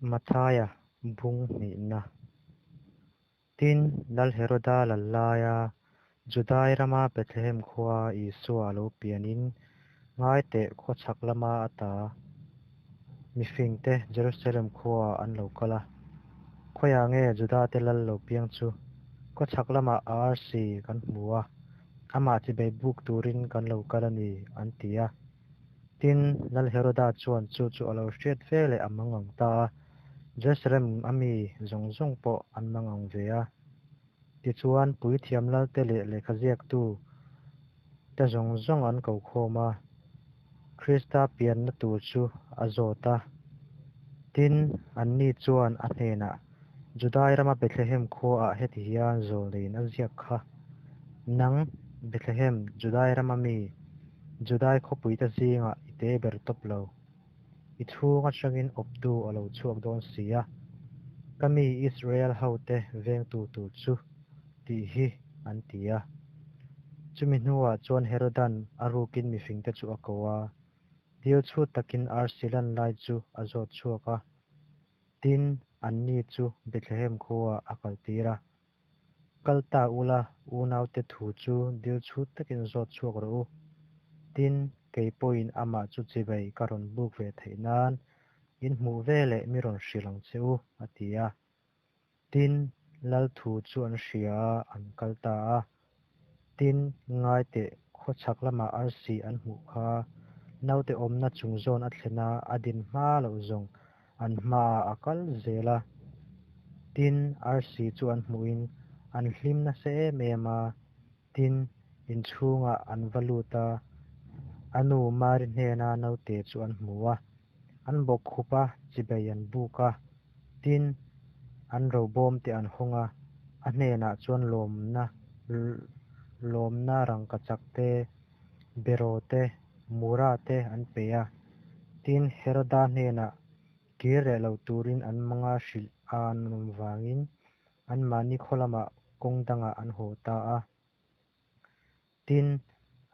Matthaia bung hnihna. Tin, Lal Heroda lal laia Judai rama Bethlehem khuaa Isua a lo pianin, ngai teh, khawchhak lama ata mifingte Jerusalem khuaah an lo kal a. Khawiah nge Judate lal lo piang chu? Khawchhak lamah a arsi kan hmu a, amah chibai buk turin kan lo kal a ni, an ti a. Tin, Lal Heroda chuan chu chu a lo hriat veleh a mangang ta a, Jerusalem a mi zawng zawng pawh an mangang ve a. Tichuan, puithiam lalte leh lehkhaziaktu te zawng zawng an ko khawm a, Krista pianna tur chu a zawt a. Tin, anni chuan a hnenah, Judai rama Bethlehem khuaah heti hian zawlneiin a ziak kha, Nang, Bethlehem, Judai rama mi, Judai khawpuite zingah i te ber tawp lo. I chhung atangin awptu a lo chhuak dawn si a, ka mi Israel hote vengtu tur chu, tih hi, an ti a. Chumi hnuah chuan Herodan a rukin mifingte chu a ko a, dil chhut takin arsi lan lai chu a zawt chhuak a, tin, anni chu Bethlehem khuaah a kaltir a. Kal ta ula, unaute thu chu dil chhut takin zawt chhuak rawh u. Tin, kei pawhin amah chu chibai ka rawn buk ve theih nan in hmuh veleh mi rawn hrilh ang che u, a ti a. Tin, lal thu chu an hria a, an kal ta a. Tin, ngai teh, khawchhak lamah arsi an hmuh kha, naute awmna chung zawn a thlen a, a din hma loh zawng an hmaah a kal zel a. Tin, arsi chu an hmuhin an hlim nasa em em a. Tin, inchhungah an va lut a, a nu Mari hnena naute chu an hmu a. An bawkkhup a, chibai an buk a. Tin, an robawmte an hawng a, a hnenah chuan lawmna lawmna rangkachak te, beraw te, mura te an pe a. Tin, Heroda hnenah kir leh lo turin an manga hrilh a an awm vangin anmahni khaw lamah kawng dangah an haw ta a. Tin,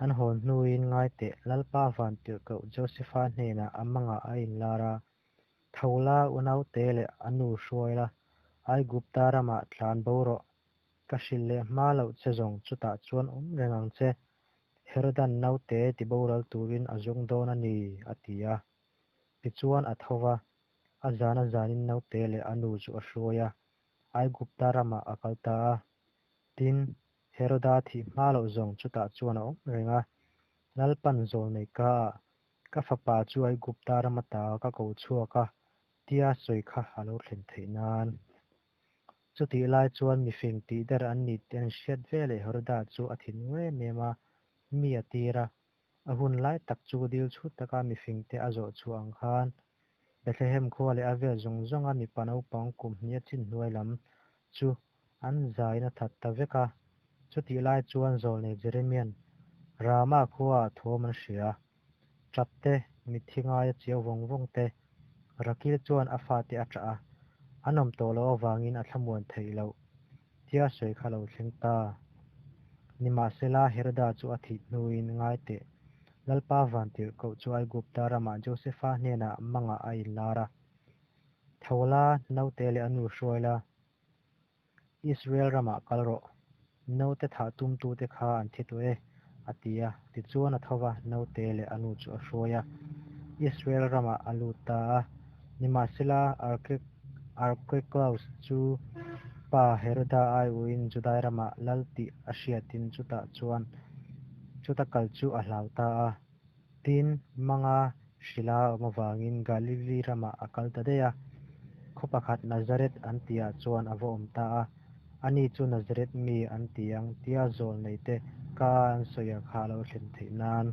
an hawn hnuin ngai teh, Lalpa Vantirhkoh Josefa hnenah a mangah a inlar a, Tho la, unaute leh a nu hruai la, Aigupta ramah tlan bo rawh. Ka hrilh leh hma loh che zawng chutah chuan awm reng ang che. Herodan naute tiboral turin a zawng dawn a ni, a ti a. Tichuan a tho va, a zan a zanin naute leh a nu chu a hruai a, Aigupta ramah a kal ta a. Tin, Heroda thih hma loh zawng chutah chuan a awm reng a. Lalpan zawlnei kaah Ka fapa chu Aigupta ram ata ka ko chhuak a, tia sawi kha a lo thlen theih nan. Chutih lai chuan mifing tih der an ni tih an hriat veleh Heroda chu a thinur em em a, mi a tir a. A hun lai tak chu dil chhut taka mifingte a zawh chhuah ang khan Bethlehem khua leh a vel zawng zawnga mipa naupang kum hnih a chin hnuai lam chu an zain a that ta vek a. Chutih lai chuan zawlnei Jeremian Rama khuaah thawm an hria a, tap te, mitthi ngaia chiau vawng vawng te, Rakil chuan a fate a ṭah a, an awm tawh loh avangin a thlamuan theih loh tia sawi kha lo thleng ta. Nimahsela, Heroda chu a thih hnuin ngai teh, Lalpa Vantirhkoh chu Aigupta ramah Josefa hnenah mangah a inlar a, Tho la, naute leh a nu hruai la, Israel ramah kal rawh, naute thah tumtute kha an thi tawh e, a ti a. Tichuan a tho va, naute leh a nu chu a hruai a, Israel ramah a lut ta a. Nimahsela, Archelaus chu pa Heroda aiawhin Judai ramah lal tih a hriatin chutah chuan chuta kal chu a hlau ta a. Tin, manga hrila a awm avangin Galili ramah a kal ta daih a, khaw pakhat Nazareth an tihah chuan a va awm ta a. Ani chu Nazareth mi an ti ang tia zawlneite ka an sawi a kha a lo thlen theih nan.